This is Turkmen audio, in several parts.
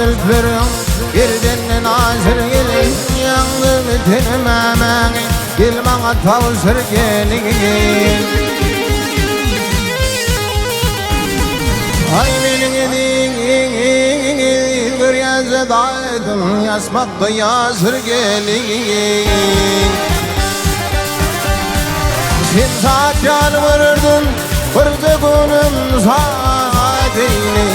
zülpleriň Gerdenden aşyr gelin Ýaňdymy tenim ämäňi Gel maňa tabşyr gelin Aý meniň eziz görýänje daýdym Ýaşmakda ýaşyr gelin Sen saat ýaly görerdim Birje günüm saat eýle.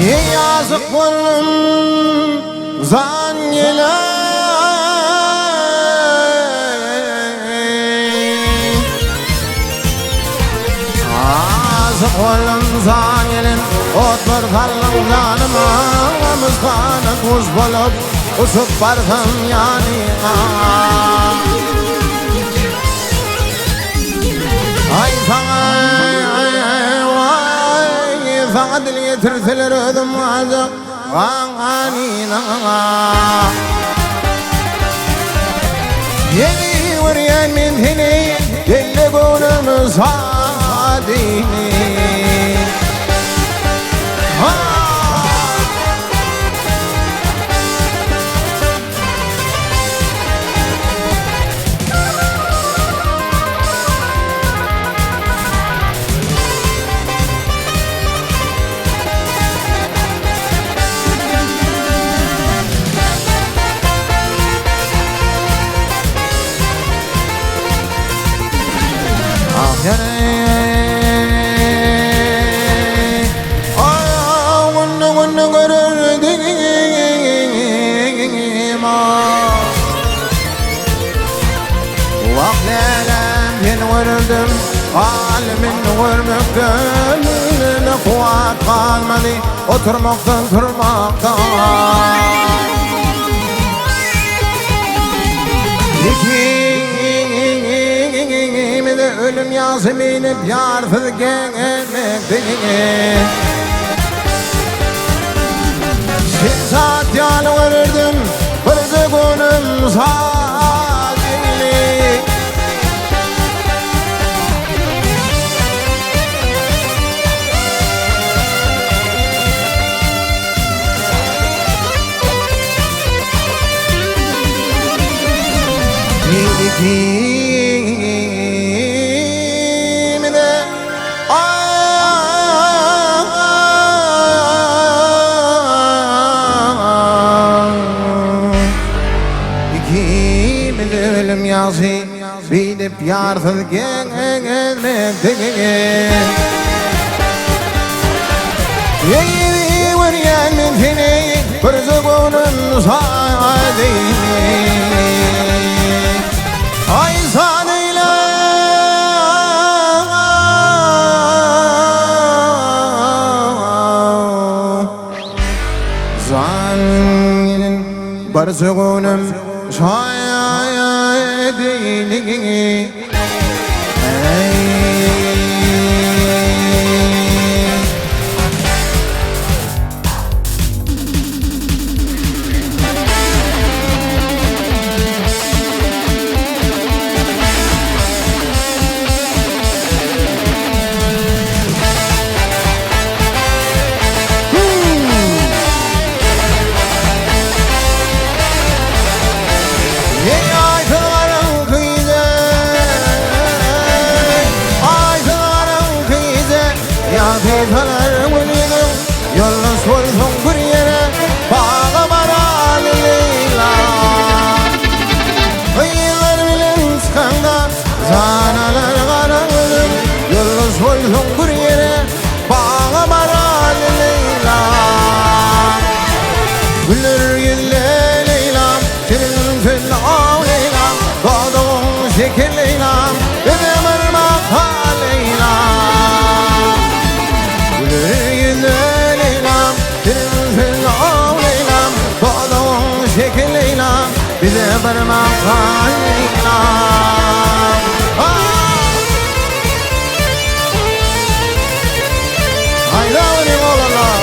Ýazyk boldum zan gelen. Aşyk boldum zan gelen Otlar saldyň janyma Myşgana guş bolup Uçup barsam ýanyňa Aý saňa waý saňa dil ýetirseler özüm galjak Ganyna Ýeni görýän men seni Gelle göwnüm sadyny Ha! Wah lälem seni görerdim Alymin görmekden Ne kuwat galmady Oturmakdan turmakdan Ikimize ölüm ýagşy meýlip Ýarsyz geňelmekdi Sen saat ýaly görerdim Birje günüm saat indi Ikimize Ikimize ölüm ýagşy Beýdip ýarsyz gezmekden. Eý, görýän men seni, birje göwnüm şady. Aý, san eýle. Jan gelin, birje göwnüm şady. Eý aýsyz garaňky gije, Aýsyz garaňky gije, Ýagty salar gün ýüzüň, Ýoldaş bolsaň bir ýere, Baga baraly Leýla. Gyzlar bilen çykaňda, Jan alar gara gözüň, Ýoldaş bolsaň bir ýere, Baga baraly Leýla. Güller ýüzle Leýlam, Seniň sözli aw Leýlam, Dodagyň şeker Leýlam, Bize bir baka Leýlam. Güller ýüzle Leýlam, Seniň sözli aw Leýlam, Dodagyň şeker Leýlam, Bize bir baka Leýlam. Haýda onuň oglanlar.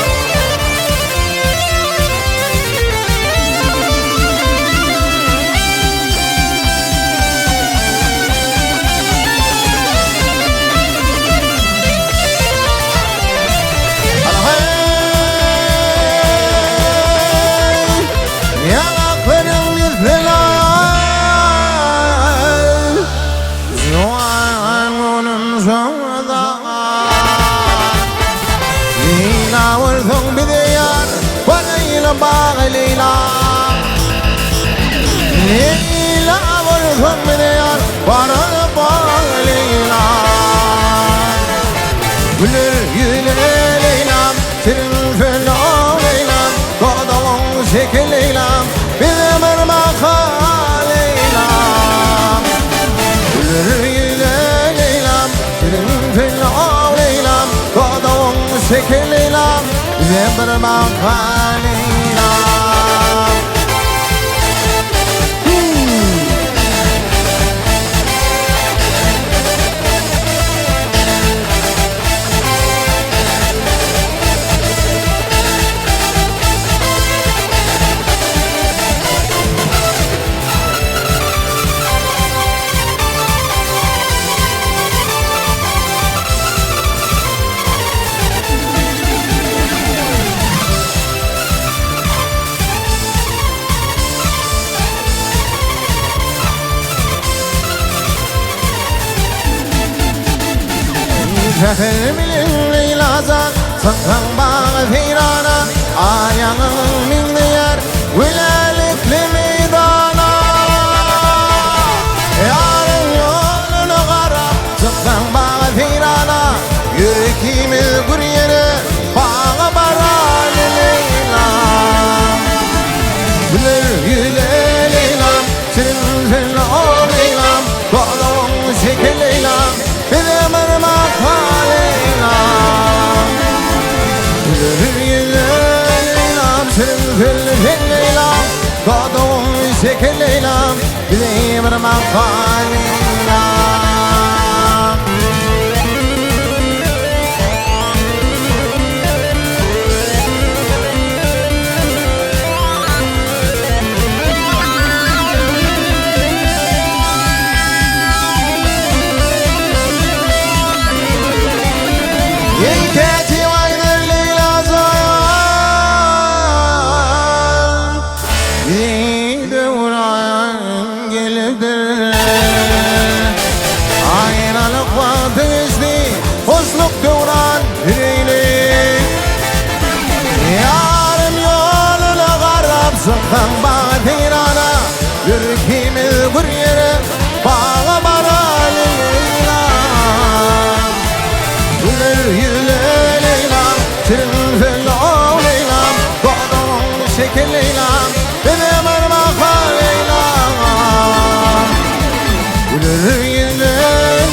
makal Leýlam. Säher bilen Leýlajan çyksaň baga seýrana, Aýagyň meňzeýär gülälekli meýdana. Ýaryň ýoluna garap çyksaň baga seýrana, Ýör ikimiz bir ýere baga baraly Leýlam. Güler ýüzli Leýlam, şirin sözli o Leýlam, Dodagyň şeker Leýlam, bize bir maka Leýlam. Güler ýüzli Leýlam, şirin sözli sen Leýlam, Dodagyň şeker Leýlam, bize bir maka Leýlam. Eý kätip aýdyr Leýla jan, Bize döwran gelipdir. Aýralyk wagty geçdi, hoşluk döwran süreýli. Ýarym ýoluna garap çyksaň baga seýrana, Ýör ikimiz bir ýere baga baraly Leýlam. Güler ýüzli Leýlam, şirin sözli o Leýlam, Dodagyň şeker Leýlam, bize bir mahal Leýlam. Güler ýüzli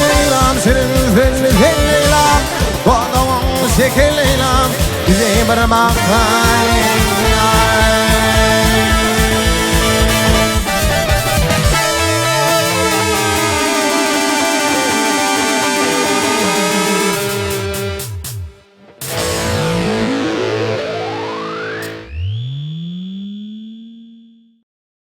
Leýlam, şirin sözli sen Leýlam, Dodagyň şeker Leýlam, bize bir mahal Leýlam.